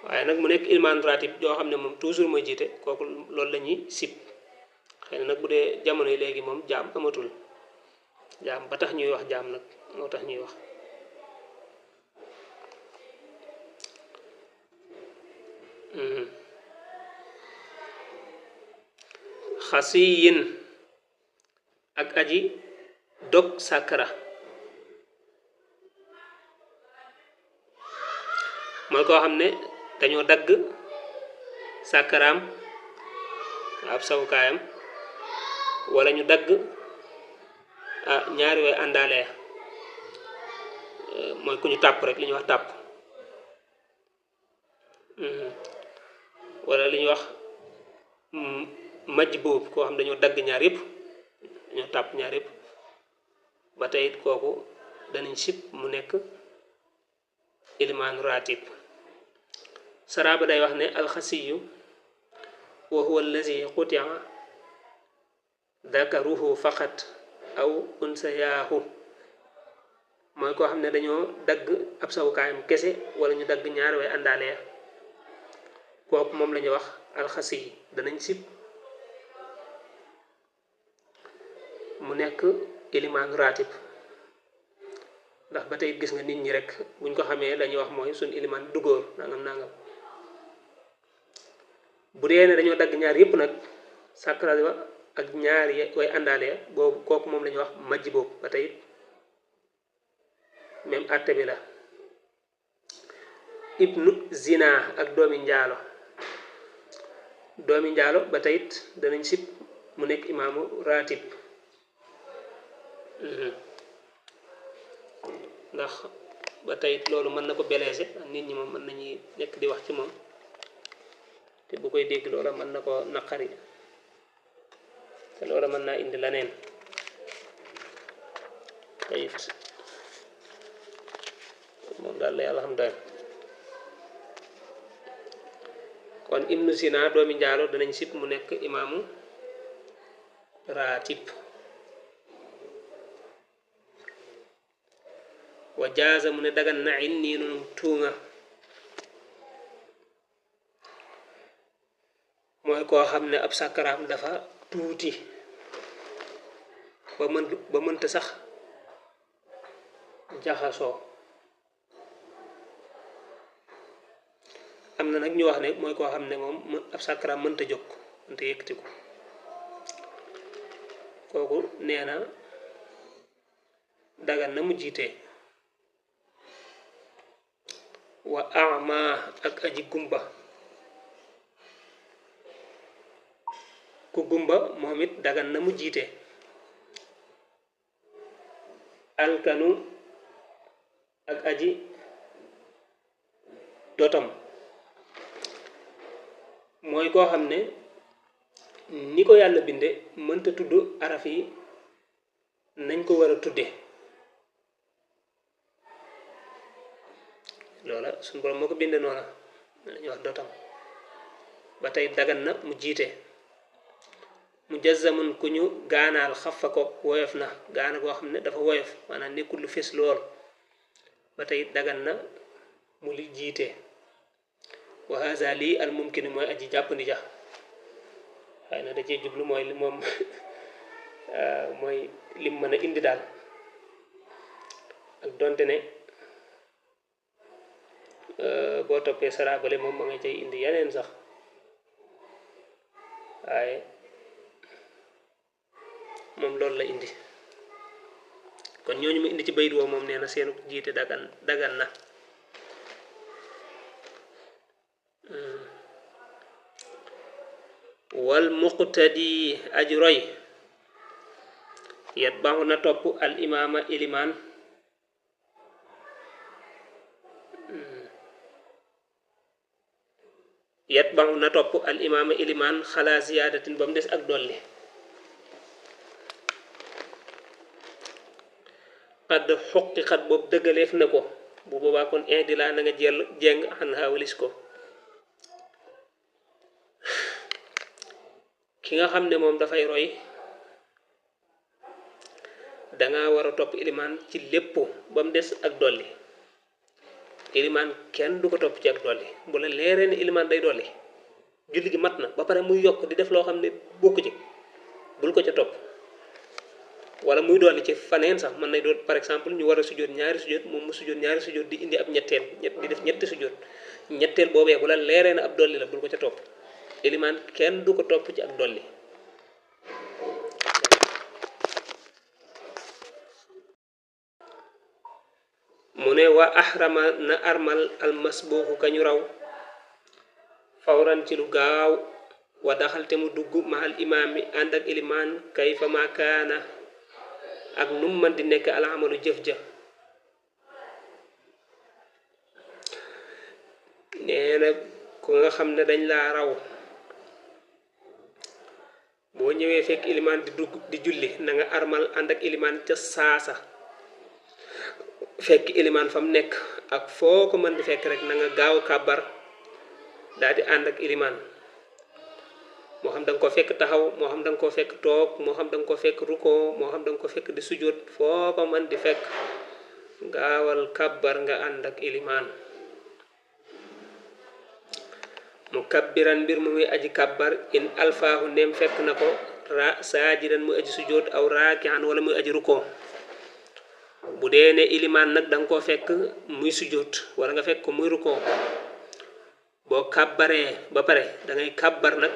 waaye nag mu nekk ilimaanu raatib joo xam ne moom toujours mooy jiite kooku loolu la ñuy sib xëy na nag bu dee jamono yi léegi moom jaam amatul jaam ba tax ñuy wax jaam nag moo tax ñuy wax xasiyin ak aji dog sàkkara mooy koo xam ne dañoo dagg sàkkaraam ab sawukaayam wala ñu dagg ñaari way àndaale mooy ku ñu tàpp rek li ñuy wax tàpp wala li ñuy wax majj boobu koo xam dañoo dagg ñaar yëpp dañoo tàpp ñaar yëpp ba tey kooku danañ sib mu nekk ilimaan ratib saraba day wax ne alxasiyu wa huwa allazi qutia dakaruhu faqat aw unsayaahu mooy koo xam ne dañoo dagg ab sawukaayam kese wala ñu dagg ñaar way àndaale kooku moom la ñuy wax alxasi yi danañ sib mu nekk ilimaan ratib ndax ba tey gis nga nit ñi rek buñ ko xamee lañuy wax mooy suñ ilimaan dugóor nangam bu dee ne dañoo dagg ñaar yépp nag sàkkara wa ak ñaar way àndaale boobu kooku moom la ñuy wax majj boobu ba tey même àtte bi la ibnu zina ak doomi njaalo ba teyit danañ sib mu nekk imaamu ratib ndax ba teyit loolu mën na ko beleese nit ñi moom mën nañuy nekk di wax ci moom te bu koy dégg loola mën na ko naqari te loola mën naa indi laneen teyit moom daal la yàlla xam doy kon ibnu sina doomi njaalo danañ sib mu nekk imaamu ratib wa jaaza mu ne dagan na in nii nunum tuunga mooy koo xam ne ab sàkkaraam dafa tuuti ba mënta sax jaxasoo am na nag ñu wax ne mooy koo xam ne moom ab sàkkaraam mënta jóg mënta yëkkatiku kooku nee na dagan na mu jiite wa ama ak aji gumba ku gumba moom it dagan na mu jiite alkanu ak aji dotam mooy koo xam ne ni ko yàlla binde mënta tudd araf yi nañ ko war a tudde loola suñu borom moo ko binde noona lañuy wax dotam ba tey dagan na mu jiite mu jazzamun ku ñu gaanaal xafa ko woyof na gaana goo xam ne dafa woyof maanaam nekkul lu fés lool ba tey dagan na mu li jiite wa haza lii al mumkin mooy aji jàppandi ja xëy na da cee jublu mooy li moom mooy lim mën a indi daal ak donte ne boo toppee sarabale moom ma nga cay indi yeneen sax waaye moom loolu la indi kon ñooñu mu indi ci bayit woo moom nee na seenu jiite dagan na wal muqtadi aji roy yat baaxu na topp al imaama ilimaan yat baaxu na topp al imaama ilimaan xalaa ziyaadatin ba mu des ak dolli xadd xuqi xat boobu dëggaleef na ko bu boobaa kon indi laa na nga jeng xan xaawalis ko ki nga xam ne moom dafay roy danga war a topp ilimaan ci lépp ba mu des ak dolli ilimaan kenn du ko topp ci ak dolli bu la leeree ne ilimaan day dolli julli gi mat na ba pare muy yokk di def loo xam ne bokku ci bul ko ca topp wala muy dolli ci faneen sax mën nay doon par exemple ñu war a sujjóot ñaari sujjóot moom mu sujjóot ñaari sujjóot di indi ab ñetteel di def ñetti sujjóot ñetteel boobee bu la leeree ne ab dolli la bul ko ca topp ilimaan kenn du ko topp ci ak dolli mu ne wa ahrama na armal almasbuuxu kañu raw fawran ci lu gaaw wa daxalte mu dugg mahal imaam mi ànd ak ilimaan kayfa ma kaana ak num man di nekk alamalu jëf ja nee na ku nga xam ne dañ laa raw boo ñëwee fekk ilimaan di dugg di julli na nga armal ànd ak ilimaan ca saasa fekk iliman fam nek ak foko man di fekk rek na nga gaaw kabar daldi and ak iliman mo xam dang ko fekk taxaw mo xam dang ko fekk tok mo xam dang ko fekk ruko mo xam dang ko fekk di sujud foko man di fekk gaawal kabar nga and ak iliman mukabbiran bir mu muy aji kabar in alfahu nem fekk nako ra sajidan mu aji sujud aw raki'an wala muy aji ruko bu deene iliman nak dang ko fekk muy sujud wala nga fekk ko muy ruko bo kabare ba pare da ngay kabar nak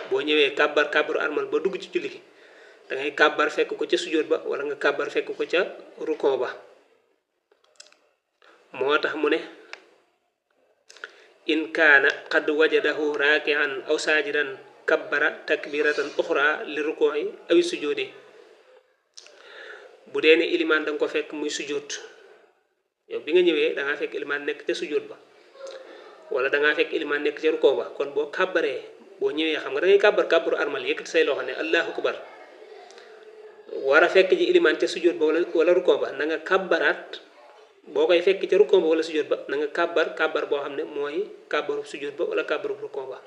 bo ñewé kabar armal ba dugg ci julli gi da ngay kabar fekk ko ci sujud ba wala nga kabar fekk ko ci ruko ba motax mu ne in kana qad wajadahu raki'an aw sajidan kabbara takbiratan ukhra li ruku'i aw sujudi bu deene iliman dang ko fekk muy sujud yow bi nga ñewé da nga fekk iliman nek ci sujud ba wala da nga fekk iliman nek ci ruko ba kon bo kabare bo ñewé xam nga da ngay kabaru armal yëkëti say loxo ne allahu akbar wara fekk ji iliman ci sujud ba wala ruko ba na nga kabarat bokay fekk ci ruko ba wala sujud ba na nga kabar bo xamne moy kabaru sujud ba wala kabaru ruko ba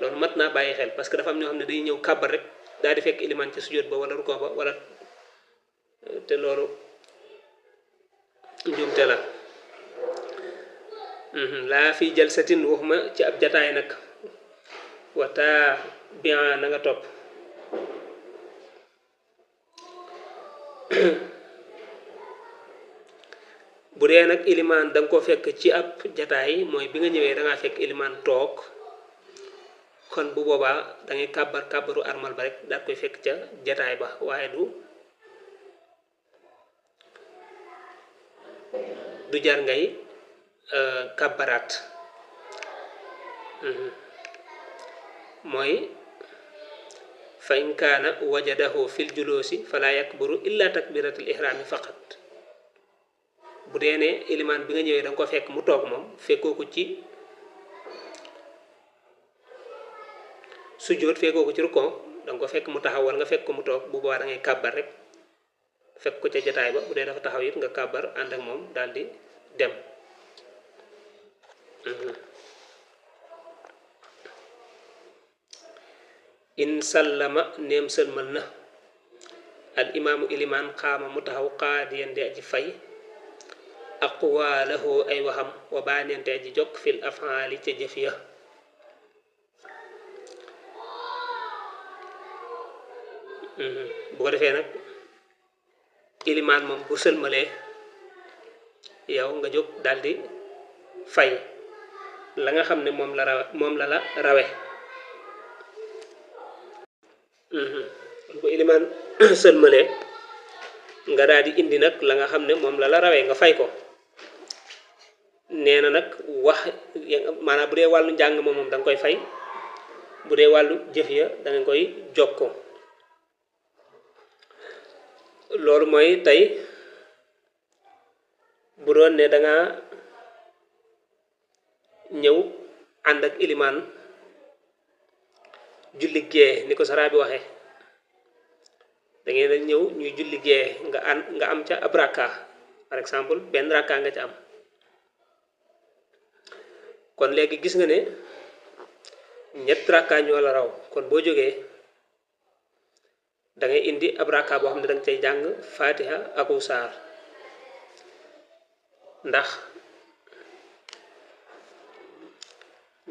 lolu mat na baye xel parce que dafa am ñoo xamne dañuy ñew kabar rek daal di fekk iliman ci sujud ba wala ruko ba wala te lolu njumte la la fi jalsatin waxuma ci ab jotaay nak wata bien na nga top bu dee nak iliman dang ko fekk ci ab jotaay moy bi nga ñëwé da nga fekk iliman tok kon bu boba da ngay kabaru armal ba rek da koy fekk ca jotaay ba waye du jar ngay kabarat moy fa in kana wajadahu fil julusi fala yakburu illa takbiratul ihram faqat bu deene iliman bi nga ñëwé dang ko fekk mu tok mom fekkoko ci sujud fekkoko ci ruko dang ko fekk mu taxaw wala nga fekk ko mu tok bu boba da ngay kabar rek fekk ko ci jotaay ba bu dee dafa taxaw yit nga kabar and ak mom daldi dem in sallama nem salmalna al imam iliman qama mutahaw qadiyan de aji fay aqwalahu ay waxam wa banente aji jok fil af'ali ci jëfiya bu ko defé nak iliman mom bu selmalé yow nga jog daldi fay la nga xamne mom la rawé bu iliman selmalé nga daldi indi nak la nga xamne mom la rawé nga fay ko néna nak wax manam bu dé walu jang mom dang koy fay bu dé walu jëf ya da nga koy jokko lolu moy tay bu doon ne da nga ñew and ak iliman julli gee niko sara bi waxe da ngay na ñew ñuy julli gee nga am ca abraka par exemple ben raka nga ci am kon legi gis nga ne ñet raka ñoo la raw kon bo joge da ngay indi abraka bo xamne dang cey jang fatiha ak usar ndax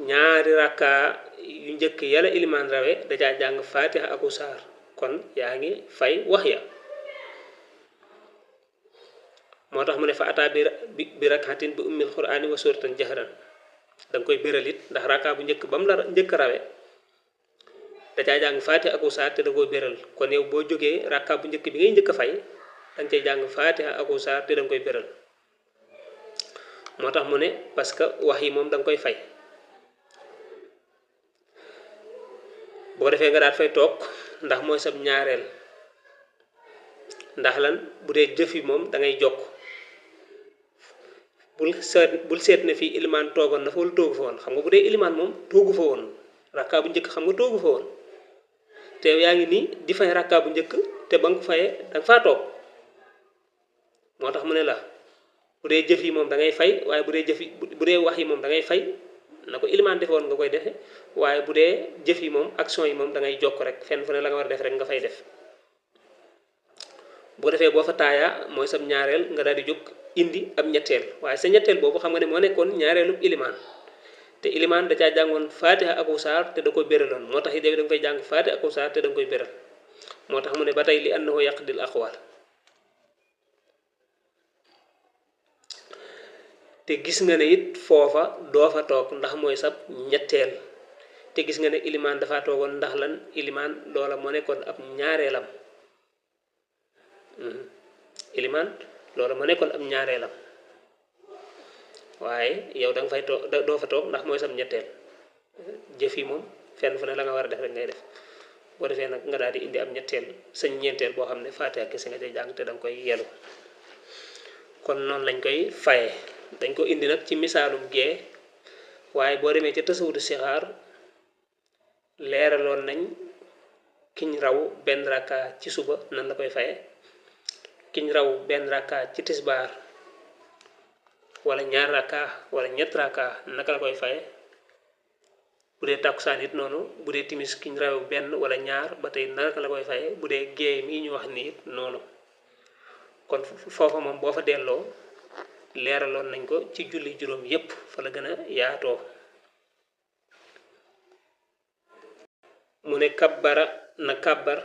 ñaari raka yu ñëk yalla iliman rawé da ja jang fatiha ak usar kon yaangi fay wahya motax mu ne fa ata bi rakatin bi ummil qur'ani wa suratan jahran dang koy beralit ndax raka bu ñëk bam la ñëk rawé da ja jang fatiha ak usar te da koy beral kon yow bo joggé raka bu ñëk bi ngay ñëk fay dang cey jang fatiha ak usar te dang koy beral motax mu ne parce que wahyi mom dang koy fay bo defé nga daat fay tok ndax moy sab ñaarel ndax lan budé jëfi mom da ngay jokk bul set ne fi iliman togon na fa wala togu fa won xam nga budé iliman mom togu fa won rakka bu ñëk xam nga togu fa won té yaangi ni di fay rakka bu ñëk té bang fayé da fa tok motax mu ne la bu dee jëf yi moom da ngay fay waaye bu dee jëf yi bu dee wax yi moom da ngay fay na ko ilimaan defoon nga koy defe waaye bu dee jëf yi moom action yi moom da ngay jokk rek fenn fu ne la nga war a def rek nga fay def bu defee boo fa taayaa mooy sam ñaareel nga daal di jóg indi ab ñetteel waaye sa ñetteel boobu xam nga ne moo nekkoon ñaareelub ilimaan te ilimaan da caa jàngoon faatiha ak saar te da koy béraloon moo tax it da nga fay jàng faatiha ak saar te da nga koy béral moo tax mu ne ba tey li annahu yaqdil aqwal te gis nga ne it foofa doo fa toog ndax mooy sab ñetteel te gis nga ne ilimaan dafa toogoon ndax lan ilimaan loola moo nekkoon ab ñaareelam ilimaan loola moo nekkoon ab ñaareelam waaye yow da nga fay toog doo fa toog ndax mooy sam ñetteel jëf yi moom fenn fu ne la nga war a def rek ngay def boo defee nag nga daal di indi ab ñetteel sañ ñeenteel boo xam ne faatiha kese nga cay jàng te da nga koy yelu kon noonu lañ koy faye dañ ko indi nag ci misaalum gee waaye boo demee ca tasawudu sixaar leeraloon nañ kiñ raw benn rakka ci suba nan la koy faye kiñ raw benn rakka ci tisbaar wala ñaar rakka wala ñett rakka naka la koy faye bu dee tàkkusaan it noonu bu dee timis kiñ raw benn wala ñaar ba tey naka la koy faye bu dee gee mii ñu wax nii it noonu kon foofa moom boo fa delloo leeraloon nañ ko ci julli juróom yépp fa la gën a yaatoo mu ne kabbara na kabbar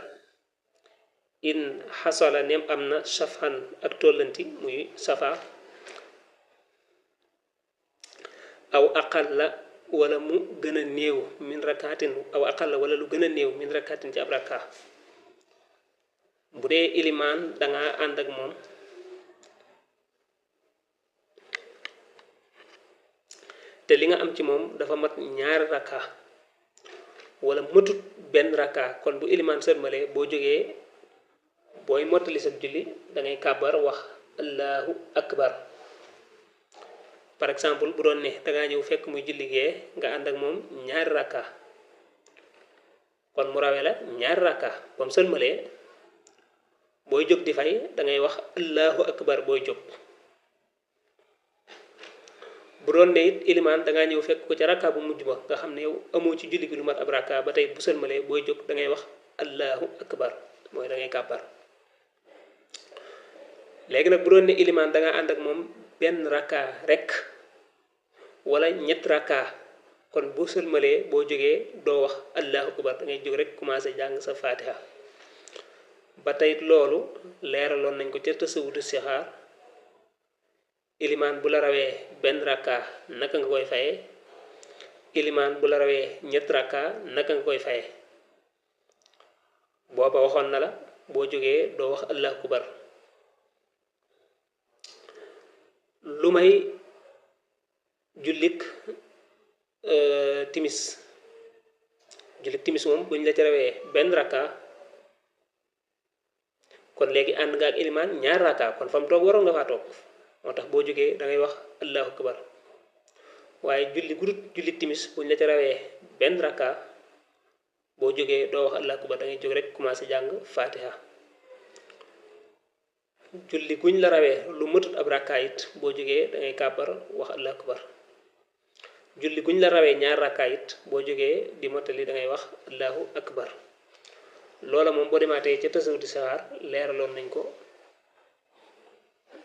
in xasala nem am na safan ak tollanti muy safa aw aqal la wala mu gën a néew min rakaatin aw aqal la wala lu gën a néew min rakaatin ci ab rakka bu dee ilimaan danga ànd ak moom te li nga am ci moom dafa mat ñaari rakka wala matut benn rakka kon bu ilimaan sërmalee boo jógee booy mottali sa julli da ngay kàbbar wax allahu akbar par exemple bu doon ne dangaa ñëw fekk muy julli gee nga ànd ak moom ñaari rakka kon mu rawee la ñaari rakka bam sërmalee booy jóg di fay da ngay wax allahu akbar booy jóg bu doon ne it ilimaan dangaa ñëw fekk ko ca rakka bu mujj ba nga xam ne yow amoo ci julli gi lu mat ab rakka ba tey bu sëlmalee booy jóg da ngay wax allahu akbar mooy da ngay kàbbar léegi nag bu doon ne ilimaan dangaa ànd ak moom benn rakka rek wala ñett rakka kon bu sëlmalee boo jógee doo wax allahu akbar da ngay jóg rek commencé jàng sa fatiha ba tey loolu leeraloon nañ ko ca tasawudu sixaar ilimaan bu la rawee benn rakka naka nga koy faye ilimaan bu la rawee ñett rakka naka nga koy faye booba waxoon na la boo jógee doo wax allahu akbar lu may jullik timis moom buñ la ci rawee benn rakka kon léegi ànd nga ak ilimaan ñaar rakka kon fa mu toog waroon nga faa toog moo tax boo jógee da ngay wax allahu akbar waaye julli gudut julli timis buñ la ca rawee benn rakka boo jógee doo wax allahu akbar da ngay jóg rek commencé jàng fatiha julli guñ la rawee lu matut ab rakka it boo jógee da ngay kàbbar wax allahu akbar julli guñ la rawee ñaar rakka it boo jógee di mottali da ngay wax allahu akbar loola moom boo demaatee ca tasawudi saxaar leeraloon nañ ko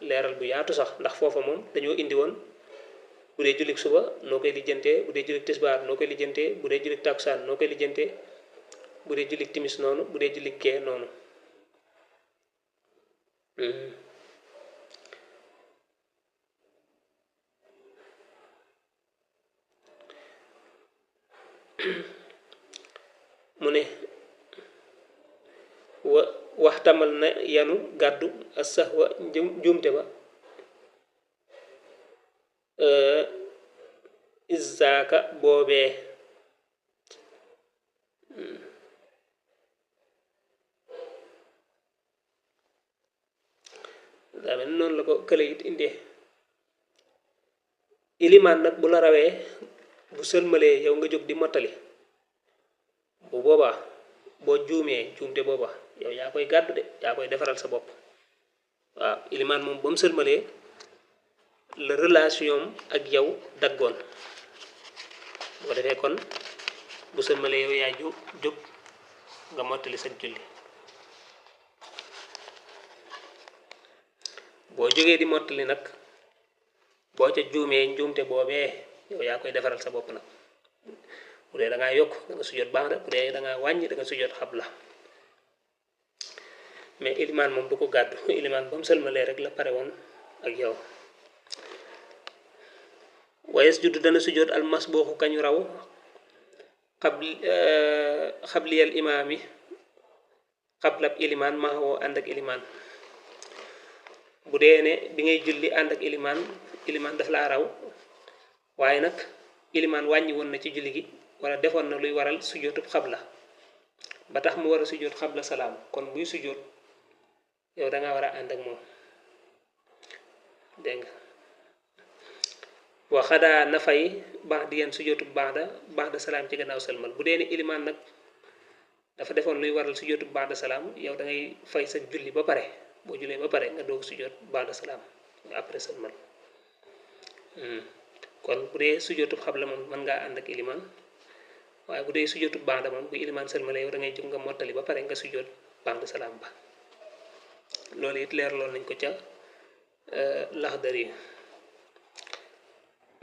leeral bu yaatu sax ndax foofa moom dañoo indi woon bu dee jullik suba noo koy lijjantee bu dee jullik tisbaar noo koy lijjantee bu dee jullik takusaan noo koy lijjantee bu dee jullik timis noonu bu dee jullik gee noonu mu ne waxtamal na yanu gàddu as sahwa njuumte ba izaka boobee daa mel noonu la ko kële it indee ilimaan nag bu la rawee bu sëlmalee yow nga jóg di mottali bu boobaa boo juumee juumte booba yow yaa koy gàddu de yaa koy defaral sa bopp waaw ilimaan moom ba mu sëlmalee la relation ak yow daggoon bu defee kon bu sëlmalee yow yaa jóg nga mottali sa julli boo jógee di mottali nag boo ca juumee njuumte boobee yow yaa koy defaral sa bopp nag bu dee da ngaa yokk da nga sujjoot baax na bu dee da ngaa wàññi da nga sujjoot xabla mais ilimaan moom du ko gàddu ilimaan ba mu sëlmalee rek la pare woon ak yow wayes juddu dana sujjoot almasbuuxu kañu raw xabliyal imaami xablab ilimaan maxawoo ànd ak ilimaan bu dee ne bi ngay julli ànd ak ilimaan daf laa raw waaye nag ilimaan wàññi woon na ci julli gi wala defoon na luy waral sujjootub xabla ba tax mu war a sujjoot xabla salaam kon buy sujjoot yow da nga war a ànd ak moom dégg nga wa xadaa na fay baax di yeen sujjootub baax da salaam ci gannaaw sëlmal bu dee ne ilimaan nag dafa defoon luy waral sujjootub baax da salaam yow da ngay fay sa julli ba pare boo jullee ba pare nga doog sujjoot baax da salaam après sëlmal kon bu dee sujjootub xabla moom mën ngaa ànd ak ilimaan waaye bu dee sujjootub baax da moom bu ilimaan sëlmale yow da ngay jóg nga mottali ba pare nga sujjoot baax da salaam ba loolu it leer lool nañ ko ca Laxdari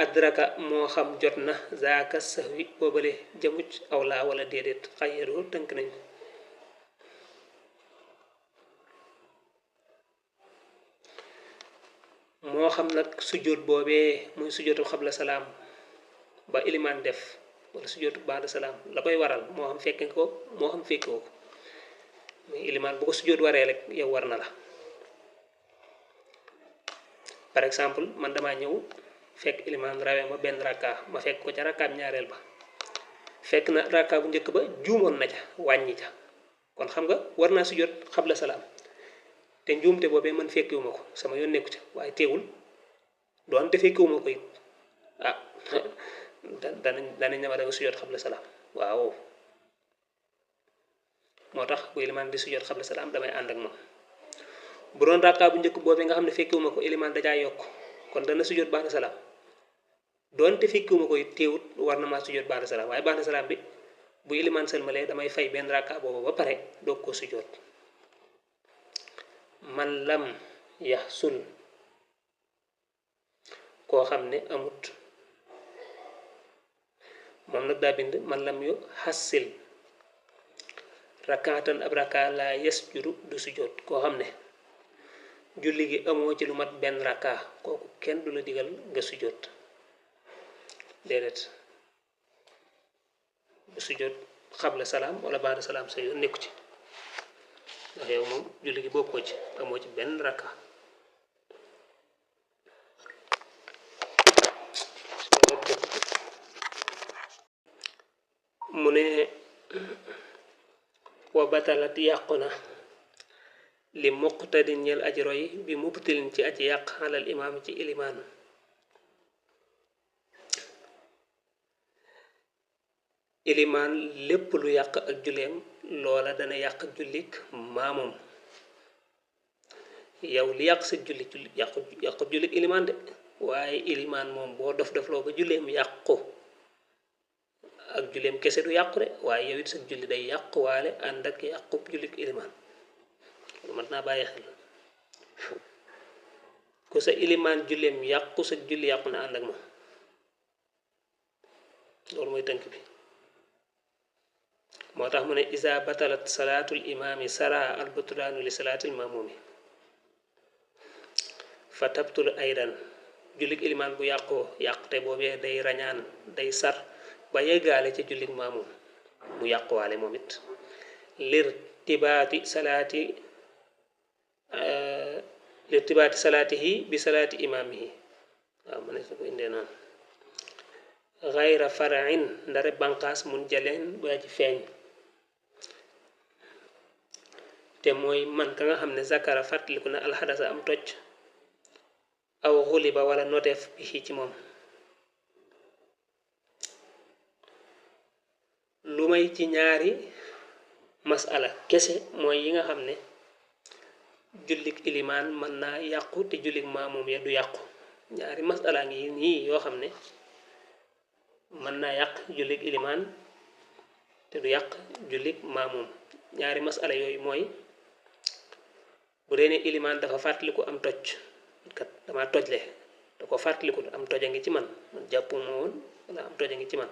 adraka moo xam jot na zaaka sahwi boobale jamuj aw laa wala déedéet xayyaroo tënk nañ moo xam nag sujjoot boobee muy sujjootu xabla salaam ba ilimaan def wala sujjootu baada salaam la koy waral moo xam fekke ko moo xam fekkoo ko mais ilimaan bu ko sujjoot waree rek yow war na la par exemple man damaa ñëw fekk ilimaan rawee ma benn rakka ma fekk ko ca rakkaam ñaareel ba fekk na rakka bu njëkk ba juumoon na ca wàññi ca kon xam nga war naa sujjoot xabla salaam te njuumte boobee man fekkiwuma ko sama yoon nekku ca waaye teewul doonte fekkiwuma ko it ah danañ ne ma da nga sujjoot xabla salaam waaw moo tax bu ilimaan di sujjoot xabla salaam damay ànd ak moom bu doon rakka bu njëkk boobee nga xam ne fekkiwuma ko ilimaan dajaa yokk kon dana sujjoot ba'da salaam doonte fekkiwuma ko it teewut war na maa sujjoot ba'da salaam waaye ba'da salaam bi bu ilimaan sëlmalee damay fay benn rakka boobu ba pare doog ko sujjoot man lam yaxsul koo xam ne amut moom nag daa bind man lam yu xassil rakkaatan ab rakka laa yasjudu du sujjoot koo xam ne julli gi amoo ci lu mat benn rakka kooku kenn du la digal nga sujjoot déedéet bu sujjoot xabla salaam wala baada salaam sa yoon nekku ci ndax yow moom julli gi bokkoo ci amoo ci benn rakka mu ne wa batalat yàqu na li muqtadin ñel aji roy bi mubtilin ci aji yàq xalal imaam ci ilimaan ilimaan lépp lu yàq ak julleem loola dana yàq jullik maamum yow li yàq sa julli yàqu jullik ilimaan de waaye ilimaan moom boo dof-dofloo ba julleem yàqu ak julleem kese du yàqu de waaye yow it sa julli day yàqu waale ànd ak yàqu jullik ilimaan lu mat naa bàyyi xel ku sa ilimaan julleem yàqu sa julli yàqu na ànd ak moom loolu mooy tënk bi moo tax mu ne isa batalat salaatul imaami sara al butlaanu li salaatil maamumi fa tabtul aydan jullik ilimaan bu yàqoo yàqute boobee day rañaan day sar ba yeggaale ca jullik maamum mu yàquwaale moom it lirtibaati salaatihi bi salaati imaamihi waaw ma ne su ko indee noonu xayra farain ndare banqaas mun jaleen ba ci feeñ te mooy man ka nga xam ne zakara fàttaliku na alxadasa am toj aw xuliba wala noteef bi ci moom lu may ci ñaari masala kese mooy yi nga xam ne jullik ilimaan mën naa yàqu te jullik maamum ya du yàqu ñaari masala ngi nii yoo xam ne mën naa yàq jullig ilimaan te du yàq jullig maamum ñaari masala yooyu mooy bu dee ne ilimaan dafa fàttaliku am toj kat dama tojle da ko fàttaliku am toja ngi ci man jàppuma woon wala am toja ngi ci man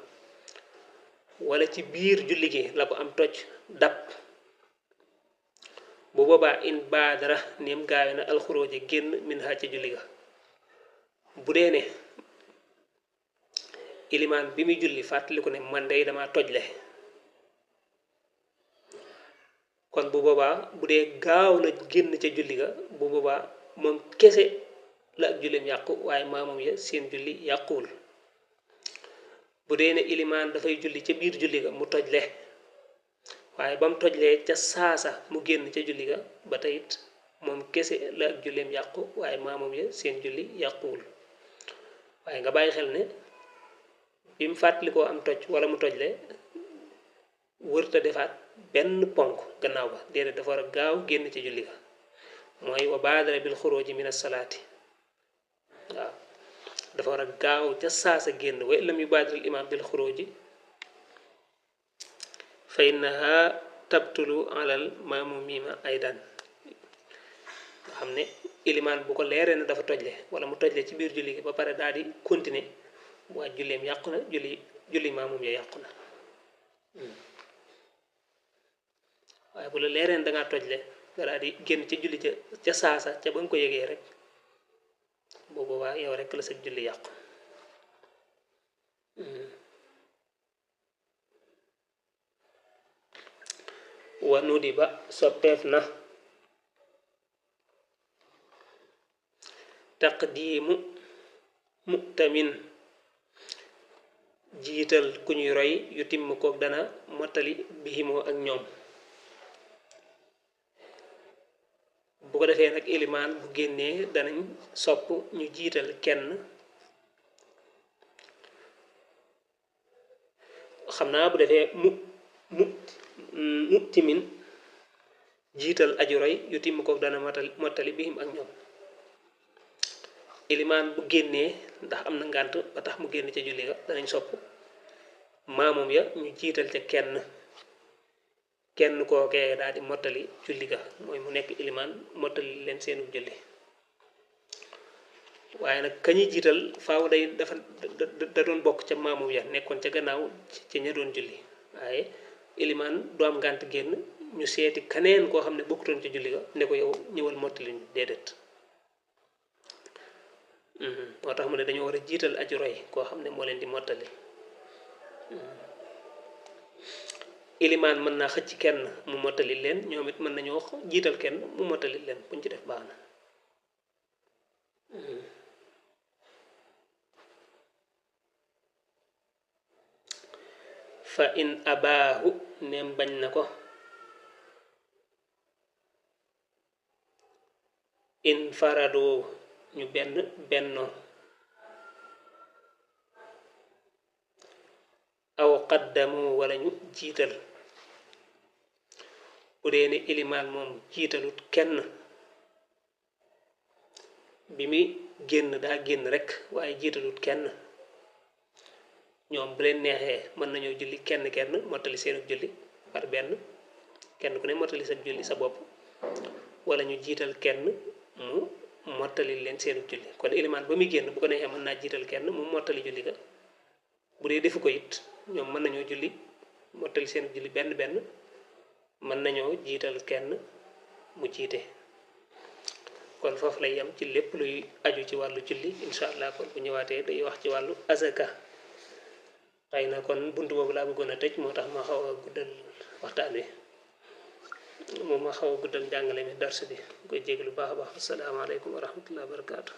wala ci biir julli gi la ko am toj dab bu boobaa in baadara nim gaawe na alxurooji génn min ha ca julli ga bu dee ne ilimaan bi muy julli fàttaliku ne man day dama tojle kon bu boobaa bu dee gaaw na génn ca julli ga bu boobaa moom kese la ak julleem yàqu waaye maamum ya seen julli yàquwul bu dee ne ilimaan dafay julli ca biir julli ga mu tojle waaye ba mu tojlee ca saasa mu génn ca julli ga ba teyit moom kese la ak julleem yàqu waaye maamum ya seen julli yàquwul waaye nga bàyyi xel ne bi mu fàttalikoo am toj wala mu tojle wërta defaat benn ponk gannaaw ba déedéet dafa war a gaaw génn ca julli ga mooy wa baadara bil xuruji min as-salaati waaw dafa war a gaaw ca saasa génn wa lam yubaadir al imaam bil xuruji fa innaha tabtulu alal maamumima aydan nga xam ne ilimaan bu ko leeree na dafa tojle wala mu tojle ci biir julli gi ba pare daal di continuer waa julleem yàqu na julli maamum ya yàqu na waaye bu la leeree na dangaa tojle nga daal di génn ca julli ca saasa ca ba nga ko yëgee rek boo boobaa yow rek la sa julli yàqu wa nudi ba soppeef na taqdiimu mu'tamin jiital ku ñuy roy yu timm koog dana mottali bihimoo ak ñoom bu ko defee nag ilimaan bu génnee danañ sopp ñu jiital kenn xam naa bu defee mu'timin jiital aju roy yu timm koog dana mottali bihim ak ñoom ilimaan bu génnee ndax am na ngànt ba tax mu génn ca julli ga danañ sopp maamum ya ñu jiital ca kenn kookee daal di mottali julli ga mooy mu nekk ilimaan mottali leen seenu julli waaye nag kañuy jiital faaw day dafa da doon bokk ca maamum ya nekkoon ca gannaaw ca ña doon julli waaye ilimaan du am ngànt génn ñu seeti kaneen koo xam ne bokkutoon ca julli ga ne ko yow ñëwal mottali ñu déedéet moo tax mu ne dañoo war a jiital aju roy koo xam ne moo leen di mottali ilimaan mën naa xëcc kenn mu mottali leen ñoom it mën nañoo jiital kenn mu mottali leen buñ ci def baax na fa in abaahu neem bañ na ko in farado ñu bennoo aw qaddamu wala ñu jiital bu dee ne ilimaan moom jiitalut kenn bi muy génn daa génn rek waaye jiitalut kenn ñoom bu leen neexee mën nañoo julli kenn mottali seenu julli par benn kenn ku ne mottali sa julli sa bopp wala ñu jiital kenn mu mottali leen seenu julli kon ilimaan ba muy génn bu ko neexee mën naa jiital kenn mu mottali julli ga bu dee defu ko it ñoom mën nañoo julli mottali seenu julli benn mën nañoo jiital kenn mu jiite kon foofu lay yam ci lépp luy aju ci wàllu julli incha allah kon bu ñëwaatee day wax ci wàllu azaka xëy na kon buntu boobu laa bëggoon a tëj moo tax ma xaw a guddal waxtaan wi moom ma xaw a guddal njàngale mi dars bi koy jéglu baax a baax asalaamaaleykum wa rahmatullahi wa barakaatu